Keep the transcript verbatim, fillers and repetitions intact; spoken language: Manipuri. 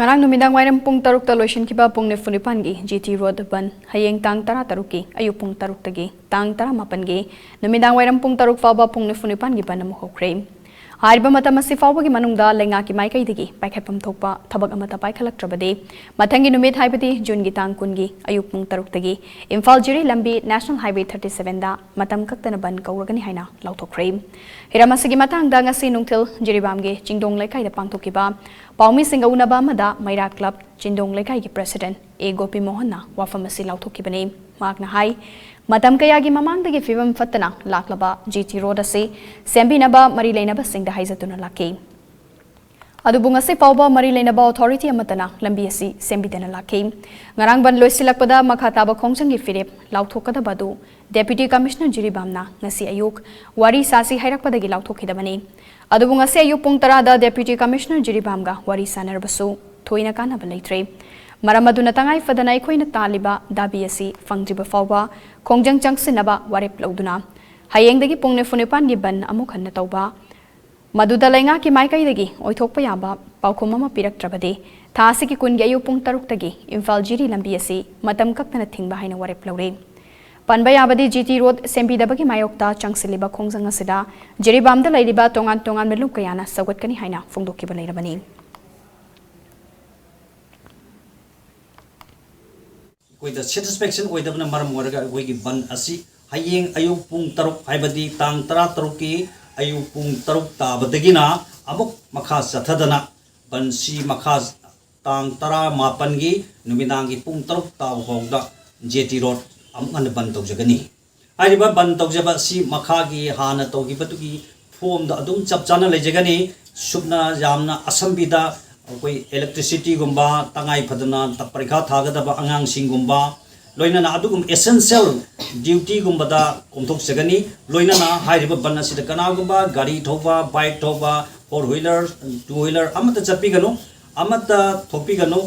ꯉꯔꯥꯡ ꯅꯨꯃꯤꯗꯥꯡ ꯋꯥꯏꯔꯝ ꯄꯨꯡ ꯇꯔꯨꯛꯇ ꯂꯣꯏꯁꯤꯟꯈꯤꯕ ꯄꯨꯡ ꯅꯤꯐꯨ ꯅꯤꯄꯥꯟꯒꯤ ꯖꯤ ꯇꯤ ꯔꯣꯗ ꯕꯟ ꯍꯌꯦꯡ ꯇꯥꯡ ꯇꯔꯥ ꯇꯔꯨꯛꯀꯤ ꯑꯌꯨꯛ ꯄꯨꯡ ꯇꯔꯨꯛꯇꯒꯤ ꯇꯥꯡ ꯇꯔꯥ ꯃꯥꯄꯟꯒꯤ ꯅꯨꯃꯤꯗꯥꯡ ꯋꯥꯏꯔꯝ ꯄꯨꯡ ꯇꯔꯨꯛ ꯐꯥꯎꯕ ꯄꯨꯡ ꯅꯤꯐꯨ ꯅꯤꯄꯥꯟꯒꯤ ꯕꯟ ꯑꯃꯨꯛ ꯍꯧꯈ꯭ꯔꯦ꯫ ꯍꯥꯏꯔꯤꯕ ꯃꯇꯝ ꯑꯁꯤ ꯐꯥꯎꯕꯒꯤ ꯃꯅꯨꯡꯗ ꯂꯩꯉꯥꯛꯀꯤ ꯃꯥꯏꯀꯩꯗꯒꯤ ꯄꯥꯏꯈꯠꯐꯝ ꯊꯣꯛꯄ ꯊꯕꯛ ꯑꯃꯠꯇ ꯄꯥꯏꯈꯠꯂꯛꯇ꯭ꯔꯕꯗꯤ ꯃꯊꯪꯒꯤ ꯅꯨꯃꯤꯠ, ꯍꯥꯏꯕꯗꯤ ꯖꯨꯟꯒꯤ ꯇꯥꯡ ꯀꯨꯟꯒꯤ ꯑꯌꯨꯛ ꯄꯨꯡ ꯇꯔꯨꯛꯇꯒꯤ ꯏꯝꯐꯥꯜ ꯖꯤꯔꯤ ꯂꯝꯕꯤ National Highway thirty sevenꯗ ꯃꯇꯝ ꯀꯛꯇꯅ ꯕꯟ ꯀꯧꯔꯒꯅꯤ ꯍꯥꯏꯅ ꯂꯥꯎꯊꯣꯛꯈ꯭ꯔꯦ꯫ ꯍꯤꯔꯝ ꯑꯁꯤꯒꯤ ꯃꯇꯥꯡꯗ ꯉꯁꯤ ꯅꯨꯡꯊꯤꯜ ꯖꯤꯔꯤꯕꯥꯝꯒꯤ ꯆꯤꯡꯗꯣꯡ ꯂꯩꯀꯥꯏꯗ ꯄꯥꯡꯊꯣꯛꯈꯤꯕ ꯄꯥꯎꯃꯤꯁꯤꯡꯒ ꯎꯅꯕ ꯑꯃꯗ ꯃꯩꯔꯥ ꯀ꯭ꯂꯕ ꯆꯤꯡꯗꯣꯡ ꯂꯩꯀꯥꯏꯒꯤ ꯄ꯭ꯔꯦꯁꯤꯗꯦꯟꯠ ꯑꯦ ꯒꯣꯄꯤꯃꯣꯍꯟꯅ ꯋꯥꯐꯝ ꯑꯁꯤ ꯂꯥꯎꯊꯣꯛꯈꯤꯕꯅꯤ꯫ ꯃꯍꯥꯛꯅ ꯍꯥꯏ, ꯃꯇꯝ ꯀꯌꯥꯒꯤ ꯃꯃꯥꯡꯗꯒꯤ ꯐꯤꯕꯝ ꯐꯠꯇꯅ ꯂꯥꯛꯂꯕ ꯖꯤ ꯇꯤ ꯔꯣꯗ ꯑꯁꯤ ꯁꯦꯝꯕꯤꯅꯕ ꯃꯔꯤ ꯂꯩꯅꯕꯁꯤꯡꯗ ꯍꯥꯏꯖꯗꯨꯅ ꯂꯥꯛꯈꯤ꯫ ꯑꯗꯨꯕꯨ ꯉꯁꯤ ꯐꯥꯎꯕ ꯃꯔꯤ ꯂꯩꯅꯕ ꯑꯣꯊꯣꯔꯤꯇꯤ ꯑꯃꯠꯇꯅ ꯂꯝꯕꯤ ꯑꯁꯤ ꯁꯦꯝꯕꯤꯗꯅ ꯂꯥꯛꯈꯤ꯫ ꯉꯔꯥꯡ ꯕꯟ ꯂꯣꯏꯁꯤꯜꯂꯛꯄꯗ ꯃꯈꯥ ꯇꯥꯕ ꯈꯣꯡꯖꯪꯒꯤ ꯐꯤꯔꯦꯞ ꯂꯥꯎꯊꯣꯛꯀꯗꯕ ꯑꯗꯨ ꯗꯦꯄ꯭ꯌꯨꯇꯤ ꯀꯃꯤꯁꯅꯔ ꯖꯤꯔꯤꯕꯥꯝꯅ ꯉꯁꯤ ꯑꯌꯨꯛ ꯋꯥꯔꯤ ꯁꯥꯁꯤ ꯍꯥꯏꯔꯛꯄꯗꯒꯤ ꯂꯥꯎꯊꯣꯛꯈꯤꯗꯕꯅꯤ꯫ ꯑꯗꯨꯕꯨ ꯉꯁꯤ ꯑꯌꯨꯛ ꯄꯨꯡ ꯇꯔꯥꯗ ꯗꯦꯄ꯭ꯌꯨꯇꯤ ꯀꯃꯤꯁꯅꯔ ꯖꯤꯔꯤꯕꯥꯝꯒ ꯋꯥꯔꯤ ꯁꯥꯟꯅꯔꯕꯁꯨ ꯊꯣꯏꯅ ꯀꯥꯟꯅꯕ ꯂꯩꯇ꯭ꯔꯦ꯫ ꯃꯔꯝ ꯑꯗꯨꯅ ꯇꯉꯥꯏ ꯐꯗꯅ ꯑꯩꯈꯣꯏꯅ ꯇꯥꯜꯂꯤꯕ ꯗꯥꯕꯤ ꯑꯁꯤ ꯐꯪꯗ꯭ꯔꯤꯕ ꯐꯥꯎꯕ ꯈꯣꯡꯖꯪ ꯆꯪꯁꯤꯟꯅꯕ ꯋꯥꯔꯦꯞ ꯂꯧꯗꯨꯅ ꯍꯌꯦꯡꯗꯒꯤ ꯄꯨꯡ ꯅꯤꯐꯨ ꯅꯤꯄꯥꯟꯒꯤ ꯕꯟ ꯑꯃꯨꯛ ꯍꯟꯅ ꯇꯧꯕ, ꯃꯗꯨꯗ ꯂꯩꯉꯥꯛꯀꯤ ꯃꯥꯏꯀꯩꯗꯒꯤ ꯑꯣꯏꯊꯣꯛꯄ ꯌꯥꯕ ꯄꯥꯎꯈꯨꯝ ꯑꯃ ꯄꯤꯔꯛꯇ꯭ꯔꯕꯗꯤ ꯊꯥ ꯑꯁꯤꯒꯤ ꯀꯨꯟꯒꯤ ꯑꯌꯨꯛ ꯄꯨꯡ ꯇꯔꯨꯛꯇꯒꯤ ꯏꯝꯐꯥꯜ ꯖꯤꯔꯤ ꯂꯝꯕꯤ ꯑꯁꯤ ꯃꯇꯝ ꯀꯛꯇꯅ ꯊꯤꯡꯕ ꯍꯥꯏꯅ ꯋꯥꯔꯦꯞ ꯂꯧꯔꯦ꯫ ꯄꯟꯕ ꯌꯥꯕꯗꯤ, ꯖꯤ ꯇꯤ ꯔꯣꯗ ꯁꯦꯝꯕꯤꯗꯕꯒꯤ ꯃꯥꯌꯣꯛꯇ ꯆꯪꯁꯤꯜꯂꯤꯕ ꯈꯣꯡꯖꯪ ꯑꯁꯤꯗ ꯖꯤꯔꯤꯕꯥꯝꯗ ꯂꯩꯔꯤꯕ ꯇꯣꯉꯥꯟ ꯇꯣꯉꯥꯟꯕ ꯂꯨꯞ ꯀꯌꯥꯅ ꯁꯧꯒꯠꯀꯅꯤ ꯍꯥꯏꯅ ꯐꯣꯡꯗꯣꯛꯈꯤꯕ ꯂꯩꯔꯕꯅꯤ꯫ ꯑꯩꯈꯣꯏꯗ ꯁꯦꯇꯤꯁꯐꯦꯛꯁꯟ ꯑꯣꯏꯗꯕꯅ ꯃꯔꯝ ꯑꯣꯏꯔꯒ ꯑꯩꯈꯣꯏꯒꯤ ꯕꯟ ꯑꯁꯤ ꯍꯌꯦꯡ ꯑꯌꯨꯛ ꯄꯨꯡ ꯇꯔꯨꯛ, ꯍꯥꯏꯕꯗꯤ ꯇꯥꯡ ꯇꯔꯥ ꯇꯔꯨꯛꯀꯤ ꯑꯌꯨꯛ ꯄꯨꯡ ꯇꯔꯨꯛ ꯇꯥꯕꯗꯒꯤꯅ ꯑꯃꯨꯛ ꯃꯈꯥ ꯆꯠꯊꯗꯅ ꯕꯟꯁꯤ ꯃꯈꯥ ꯇꯥꯡ ꯇꯔꯥ ꯃꯥꯄꯟꯒꯤ ꯅꯨꯃꯤꯗꯥꯡꯒꯤ ꯄꯨꯡ ꯇꯔꯨꯛ ꯇꯥꯕ ꯐꯥꯎꯗ ꯖꯦ ꯇꯤ ꯔꯣꯗ ꯑꯃꯨꯛ ꯍꯟꯅ ꯕꯟ ꯇꯧꯖꯒꯅꯤ꯫ ꯍꯥꯏꯔꯤꯕ ꯕꯟ ꯇꯧꯖꯕ ꯑꯁꯤ ꯃꯈꯥꯒꯤ ꯍꯥꯟꯅ ꯇꯧꯈꯤꯕꯗꯨꯒꯤ ꯐꯣꯝꯗ ꯑꯗꯨꯝ ꯆꯞ ꯆꯥꯅ ꯂꯩꯖꯒꯅꯤ꯫ ꯁꯨꯞꯅ ꯌꯥꯝꯅ ꯑꯁꯝꯕꯤꯗ ꯑꯩꯈꯣꯏ ꯏꯂꯦꯛꯇ꯭ꯔꯤꯁꯤꯇꯤꯒꯨꯝꯕ, ꯇꯉꯥꯏ ꯐꯗꯅ ꯄꯔꯤꯈꯥ ꯊꯥꯒꯗꯕ ꯑꯉꯥꯡꯁꯤꯡꯒꯨꯝꯕ, ꯂꯣꯏꯅꯅ ꯑꯗꯨꯒꯨꯝꯕ ꯑꯦꯁꯦꯟꯁꯤꯌꯦꯜ ꯗ꯭ꯌꯨꯇꯤꯒꯨꯝꯕꯗ ꯀꯣꯝꯊꯣꯛꯆꯒꯅꯤ꯫ ꯂꯣꯏꯅꯅ ꯍꯥꯏꯔꯤꯕ ꯕꯟ ꯑꯁꯤꯗ ꯀꯅꯥꯒꯨꯝꯕ ꯒꯥꯔꯤ ꯊꯧꯕ, ꯕꯥꯏꯛ ꯊꯧꯕ, ꯐꯣꯔ ꯋꯤꯂꯔ, ꯇꯨ ꯋꯤꯂꯔ ꯑꯃꯠꯇ ꯆꯠꯄꯤꯒꯅꯨ, ꯑꯃꯠꯇ ꯊꯣꯛꯄꯤꯒꯅꯨ꯫